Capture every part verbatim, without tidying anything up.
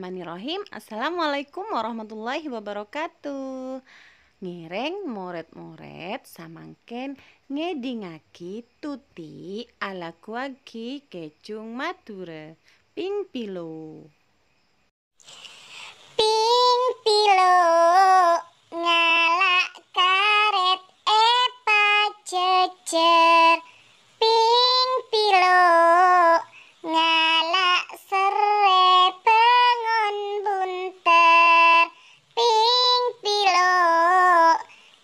Bismillahirrahmanirrahim. Assalamualaikum warahmatullahi wabarakatuh. Ngèrèng morèd-morèd samangkèn ngèdingngaghi tuti' alaghuwaghi kèjhung Madhurâ, Ping Pilo. Ping Pilo ngala' karèt èpajhâjhâr. Ping Pilo ngala' serrè bângon bhunter. Ping Pilo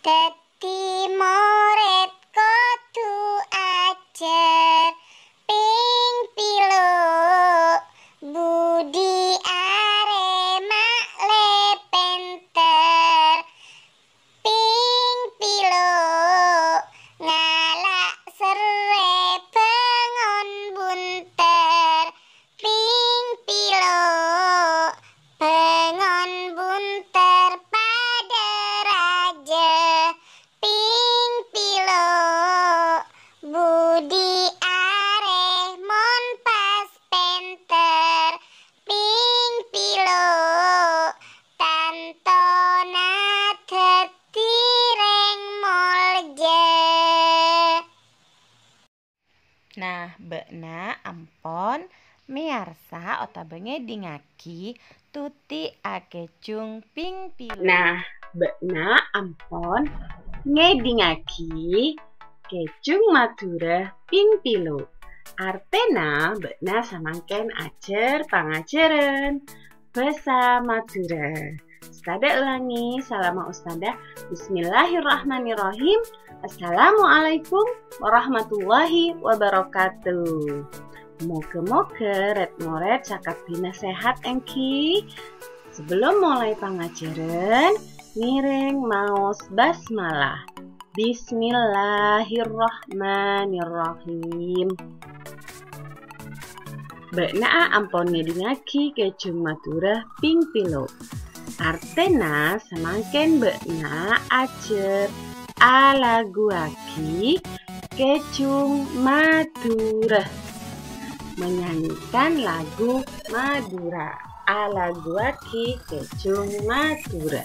dhâddhi morèd kodhu ajhâr. Ping Pilo budi arè ma'lè pènter. Ping Pilo ngala' serrè bângon bhunter. Ping Pilo bângon bhunter padâ rajâ. Ping Pilo budi arè mon pas pènter. Ping Pilo tantona dhâddhi rèng molja. Nah, bâ'na ampon mèyarsa otabâ ngèdingngaghi tuti' akèjhung Ping Pilo. Nah, bâ'na ampon ngèdingngaghi kèjhung Madhurâ Ping Pilo. Artèna bâ'na samangkèn ajhâr pangajhârân bhâsa Madhurâ. Ustadzah ulangè salama ustadzah. Bismillahirrahmanirrahim. Assalamualaikum warahmatullahi wabarakatuh. Moghâ-moghâ rèd-morèd sakabbhiyânna sehat èngghi. Sebelum molaè pangajhârân, ngèrèng maos basmalah. Bismillahirrahmanirrahim. Bâ'na ampon ngèdingngaghi kèjhung Madhurâ Ping Pilo. Artèna samangkèn bâ'na ajhâr alaghuwaghi kèjhung Madhurâ. Menyanyikan lagu Madura. Alaghuwaghi kèjhung Madhurâ.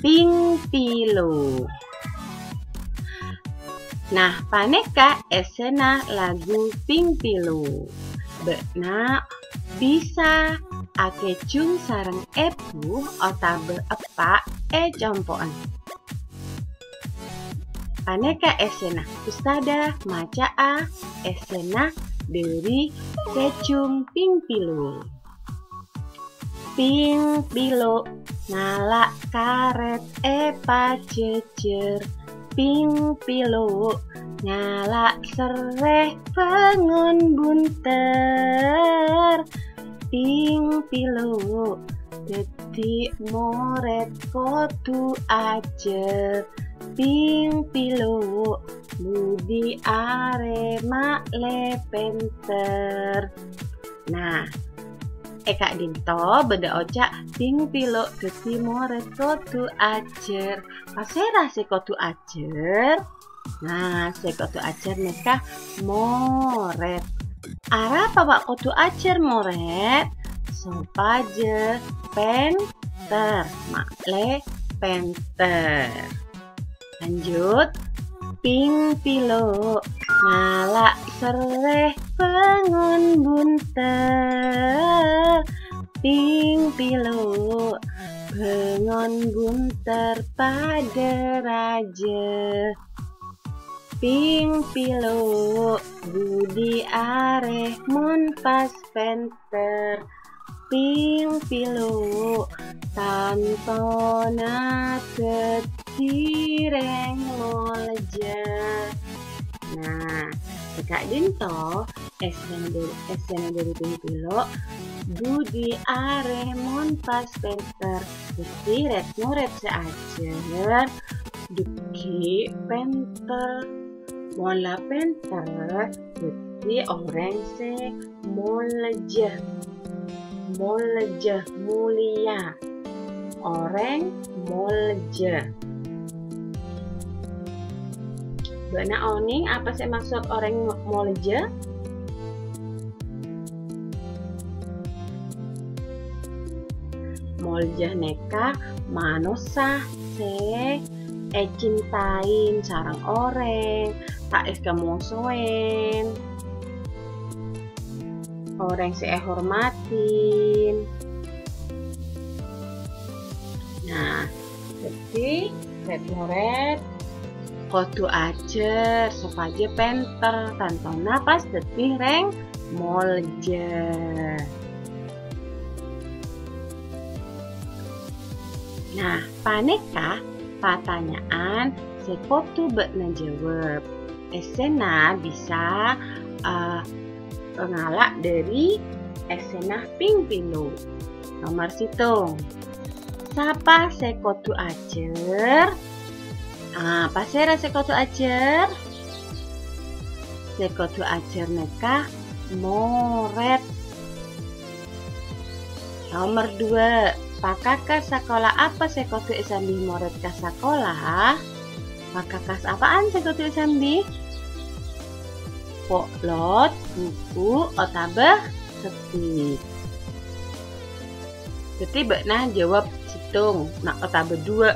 Ping Pilo. Nah, panèka èssèna lagu Ping Pilo. Bâ'na bisa akèjhung sareng èbhu otabâ eppa' è compo'an. Panèka èssèna. Ustadzah maca'a èssèna dhâri kèjhung Ping Pilo. Ping Pilo ngala' karèt èpajhâjhâr. Ping Pilo ngala' serrè bângon bhunter. Ping Pilo dhâddhi morèd kodhu ajhâr. Ping Pilo budi arè ma'lè pènter. Nah, è ka'dinto bâdâ oca' Ping Pilo dhâddhi morèd kodhu ajhâr. Pasèra sè kodhu ajhâr? Nah, sè kodhu ajhâr nèka morèd. Arapa, Pa', kodhu ajhâr morèd? Sopajâ pènter, ma'lè pènter. Lanjut. Ping Pilo ngala' serrè bângon bhunter. Ping Pilo bângon bhunter padâ rajâ. Ping Pilo budi arè mon pas pènter. Ping Pilo tantona dhâddhi rèng molja. Nah, è ka'dinto èssèna dhâri, èssèna dhâri Ping Pilo, budi arè mon pas pènter. Dhâddhi rèd-morèd sè ajhâr, dhâddhi pènter. Mon la pènter, dhâddhi orèng sè molja. Molja, mulia. Orèng molja. Bâ'na onèng apa sè maksod orèng mo-, molja? Molja nèka manossa sè ècintain sareng orèng, ta' èkamosoèn, orèng sè èhormatin. Nah, dhâddhi, rèd-morèd kodhu ajhâr sopajâ pènter, tantona pas dhâddhi rèng molja. Nah, panèka patanya'an sè kodhu bâ'na jâwâb. Èssèna bisa, eh, ngala' dhâri èssèna Ping Pilo. Nomer sèttong. Sapa sè kodhu ajhâr? Ah, pasèra sè kodhu ajhâr? Sè kodhu ajhâr nèka morèd. Nomer dua, pakakas sakola apa sè kodhu èsambi morèd ka sakola? Pakakas apaan sè kodhu èsambi? Po'lot, buku, otabâ seddhik. Dhâddhi bâ'na jâwâb sèttong, na' otabâ dua,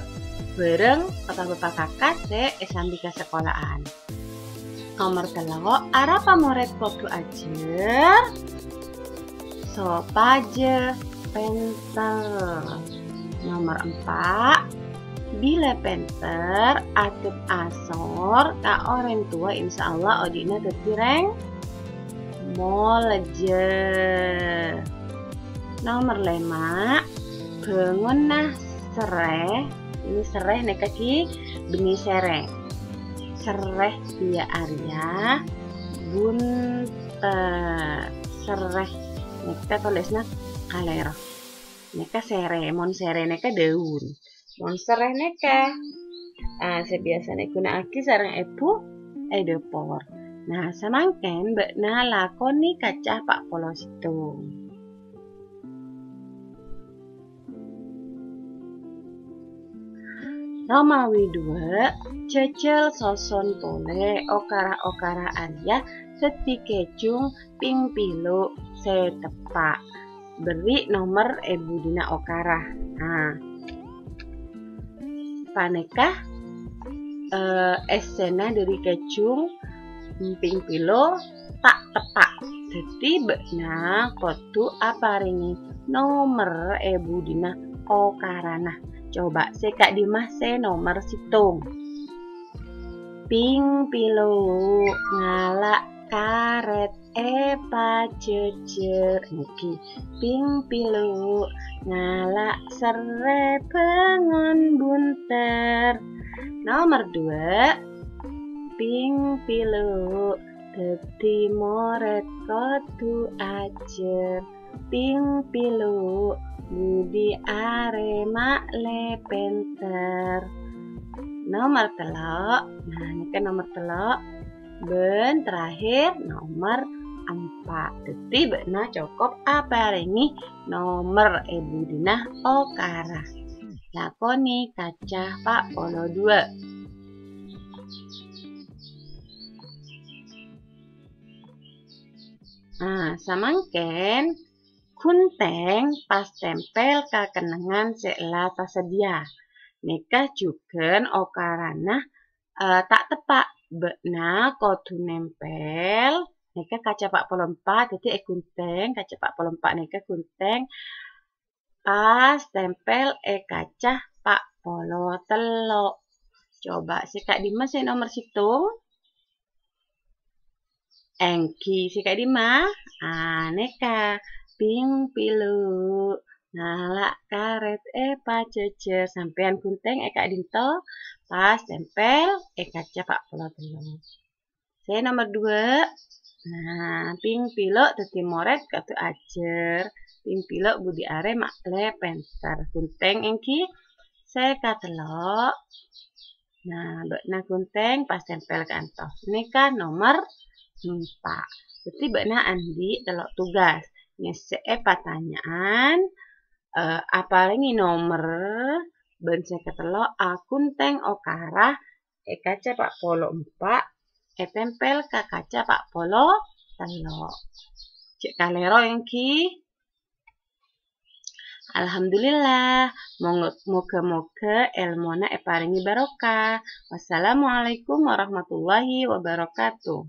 bârâng otabâ pakakas sè èsambi ka sakola'an. Nomer tello', arapa morèd kodhu ajhâr sopajâ pènter. Nomer empa', bilâ pènter adhâp asor ka orèng towa, insyaallah odi'na dhâddhi rèng molja. Nomer lèma', bângonna serrè. Ini serrè nèka ghi bânnè serrè. Serrè iyâ arèya bunter. Serrè nèka tolèsna kalèro. Nèka serrè, mon serrè nèka dâun. Mon serrè nèka, ah, sè biyasana èghuna'aghi sareng èbhu è dâpor. Nah, samangkèn bâ'na lakonè kaca pa' polo sèttong. Roma wi dua, jhâjhâl soson polè okara-okara arèya dhâddhi kèjhung ping pilo' sè teppa'. Berri' nomer è budina okara. Nah, panèka, eh, èssèna dhâri kèjhung ping pilo' ta' teppa'. Dhâddhi bâ'na kodhu aparèngè nomer è budina okarana. Coba sè ka'dimma sè nomer sèttong. Ping pilo' ngala' karèt èpajhâjhâr. Nèka ping pilo' ngala' serrè bângon bunter. Nomer dua, ping pilo' dhâddhi morèd kodhu ajhâr. Ping pilo' budi arè ma'lè pènter. Nomer tello'. Nah, nèka nomer tello'. Bân terakhir nomer empa'. Dhâddhi bâ'na cokop aparèngè nomer è budina okara. Lakonè kaca pa' polo dua. Nah, samangkèn ghunthèng pas tempel ka kennengngan sè la tasadhiyâ. Nèka jhughân okarana, eh, ta' teppa'. Bâ'na kodhu nèmpèl. Nèka kaca pa' polo empa', dhâddhi èghunthèng, kaca pa' polo empa' nèka ghunthèng pas tempel è kaca pa' polo tello'. Coba sè ka'dimma sè nomer sèttong? Èngghi sè ka'dimma? Ah, nèka. Ping pilo' ngala' karèt èpajhâjhâr. Sampèyan ghunthèng è ka'dinto? Pas tempel è kaca pa' polo tello'. Sè nomer dua. Nah, ping pilo' dhâddhi morèd kodhu ajhâr. Ping pilo' budi arè ma'lè pènter. Ghunthèng èngghi sè katello'. Nah, bâ'na ghunthèng pas tempel ka'anto. Nèka nomer empa'. Dhâddhi bâ'na andi' tello' tugas. Ngèssè'è patanya'an, eh, aparèngè nomer, bân sè katello' aghunthèng okara è kaca pa' polo empa', ètempel ka kaca pa' polo tello'. Cè' kalèro èngghi? Alhamdulillah, mong-, moga-moga èlmona èparèngè barokah. Wassalamualaikum warahmatullahi wabarakatuh.